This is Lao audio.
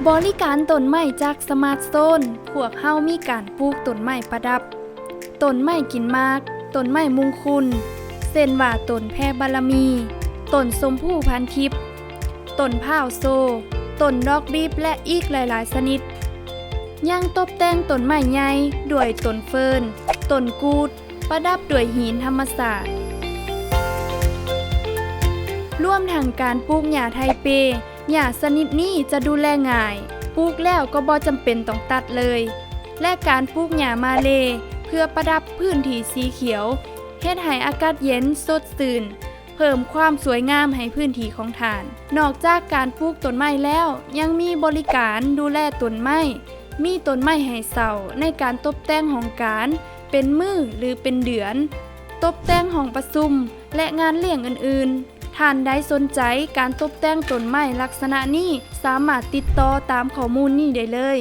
ບໍລິການຕົ້ນໄມ້ຈາກສະມາດໂຊນ, ພວກເຮົາມີການປູກຕົ້ນໄມ້ປະດັບ, ຕົ້ນໄມ້ກິນໝາກ, ຕົ້ນໄມ້ມຸງຄຸນ, ເຊັ່ນວ່າຕົ້ນແຜ່ບາລະມີ, ຕົ້ນຊົມພູພັນທິບ, ຕົ້ນພ້າວໂຊ, ຕົ້ນດອກບີບ ແລະ ອີກຫຼາຍໆຊະນິດ. ຍັງຕົບແຕ່ງຕົ້ນໄມ້ໃຫຍ່ດ້ວຍຕົ້ນເຟີນ, ຕົ້ນກູດ, ປະດັບດ້ວຍຫີນທຳມະຊາດ. ລວມທັງການປູກຫຍ້າໄທເປ, ຫຍ້າຊະນິດນີ້ຈະດູແລງ່າຍ, ປູກແລ້ວກໍບໍ່ຈຳເປັນຕ້ອງຕັດເລີຍ ແລະ ການປູກຫຍ້າມາເລ ເພື່ອປະດັບພື້ນທີ່ສີຂຽວ, ເຮັດໃຫ້ອາກາດເຢັນສົດຊື່ນ, ເພີ່ມຄວາມສວຍງາມໃຫ້ພື້ນທີ່ຂອງທ່ານ. ນອກຈາກການປູກຕົ້ນໄມ້ແລ້ວ, ຍັງມີບໍລິການດູແລຕົ້ນໄມ້, ມີຕົ້ນໄມ້ໃຫ້ເຊົ່າໃນການຕົບແຕ່ງຫ້ອງການເປັນມື້ ຫຼື ເປັນເດືອນ, ຕົບແຕ່ງຫ້ອງປະຊຸມ ແລະ ງານລ້ຽງອື່ນໆ. ທ່ານໃດສົນໃຈການຕົບແຕ່ງຕົ້ນໄມ້ລັກສະນະນີ້, ສາມາດຕິດຕໍ່ຕາມຂໍ້ມູນນີ້ໄດ້ເລີຍ.